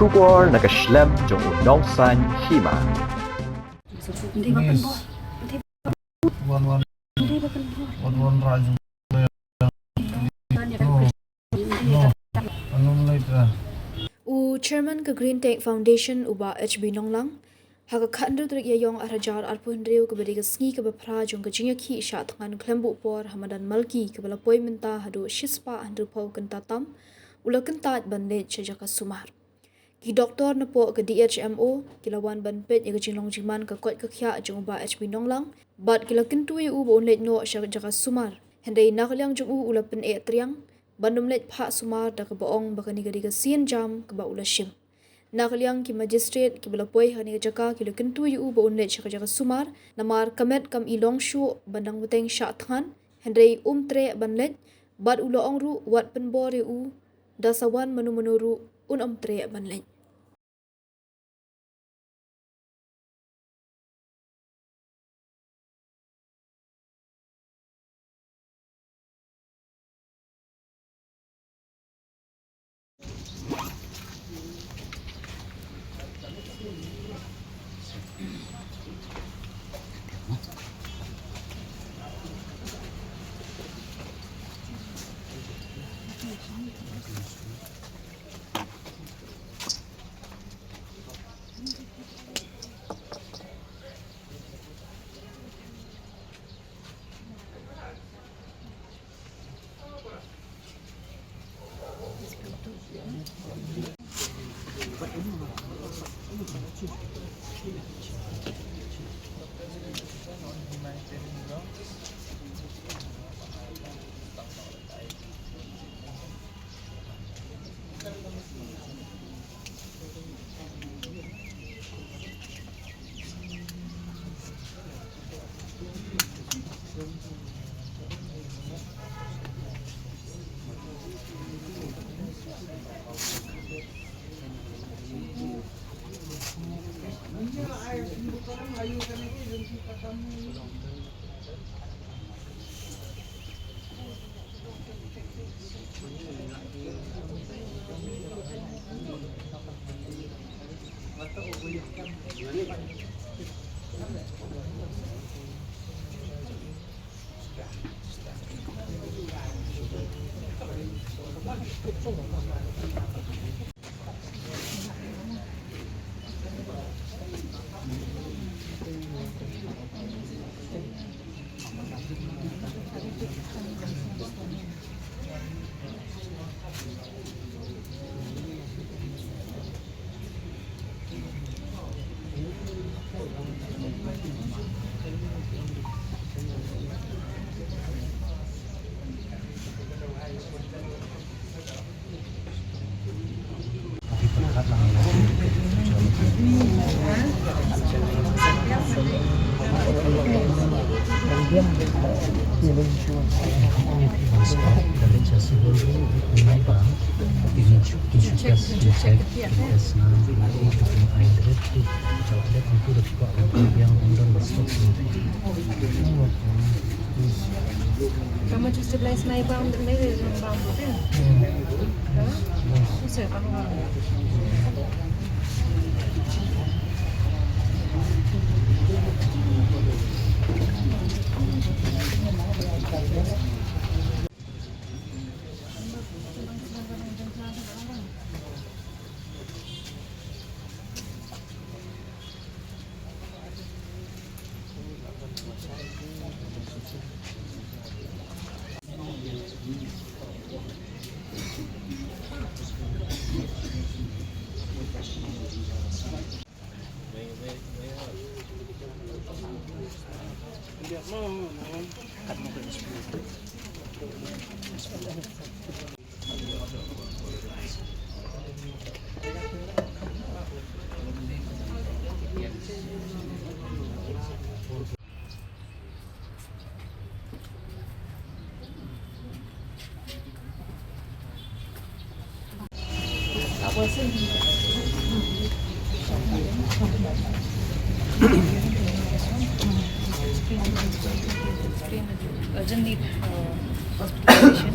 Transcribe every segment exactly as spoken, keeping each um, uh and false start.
Khubor na ka shlem jong u nongsaiñ hima. Yes. Wan wan. Wan wan raju. No. No. Anong later? U Chairman ka Green Tech Foundation, u Bah H B Nonglang, ha ka khathynriew tarik Ïaïong arhajar arphew hynriew, kaba dei ka sngi kaba phra jong ka jingïakhih shah thngan khlem buh por ha madan Malki kaba la poi mynta haduh shispah hynriewphew kynta tam, u la kyntait ban leit sha jaka sumar. Ki doktor napoh ka D H M O ki la wan ban peit ïa ka jinglong jingman ka koit ka khiah jong u Bah H B Nonglang, bad ki la kyntu ïa u ba un leit noh sha jaka sumar. Hynrei na ka liang jong u, u la pyneh triang ban ym leit phah sumar da kaba ong ba kane ka dei ka sien jam kaba u la shim. Na ka liang ki magistrate kiba la poi ha kane ka jaka ki la kyntu ïa u ba un leit sha ka jaka sumar, namar ka met kam i long shuh ban dang bteng shah thngan, hynrei um treh ban leit, bad u la ong ruh wat pynbor ïa u, da sa wan mano mano ruh un ym treh ban leit. Ka ma ju stabilize mai bam, mai bam bam. Ha? Yes. Usah bam bam. Urgent need, uh, hospitalization.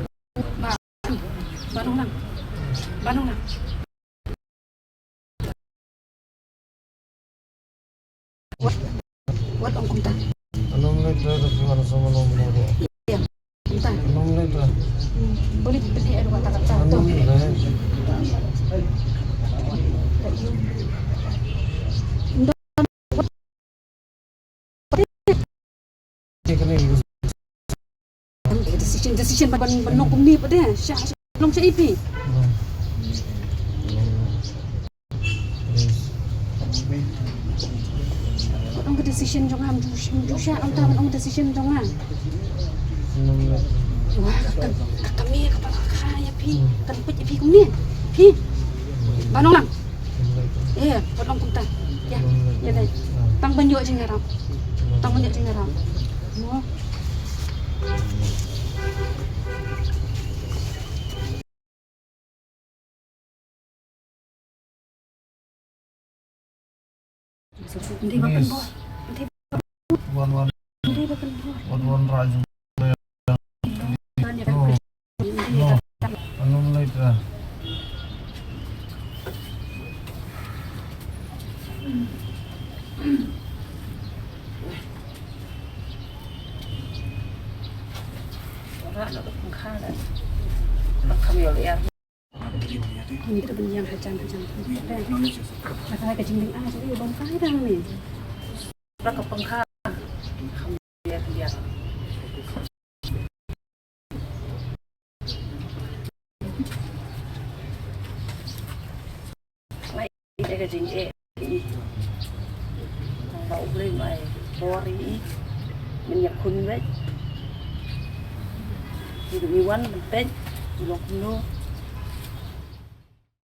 Ba nong lang. Ba nong lang. Wat, wat ong kumta. Anom le dra da phi wan sa ma nong le dra. Iya. Kumta. Anom le dra. Hmm. Boleh phi pynheh ïa kata kata. Anom le dra. Decision, decision ban, ban, ban long kumne pat de. Sha, sha, long sha ipi. Long ka Decision jong nga, ym ju, ym ju shah, ym tang ban ong decision jong nga. Wah, ka, ka, ka mei ka pala ka ïa phi, kan peit ïa phi kumne. Phi. Ban ong lang. Eh, ban ong kumta. Ïa, ïa dei. Tang ban ïoh jingïarap. Tang ban ïoh jingïarap. Mo. Ym dei ba pynbor. Wan wan. Ym dei ba pynbor. Wan wan raju. No. No. Anum leit ra. Ora na ka pangkha na. Pangkha mi ol er. Ni ka ban ïang hajan hajan. Ka ka jinglong ah jong i bam kai dang ni. Ka pangkha. Kham ïa ka ïa. Ngai ïa ka jingeh. Ba U Blei mai bor ïa i. Mynta ïa khun beit. Ngi wan ban peit. Ngi long kumno.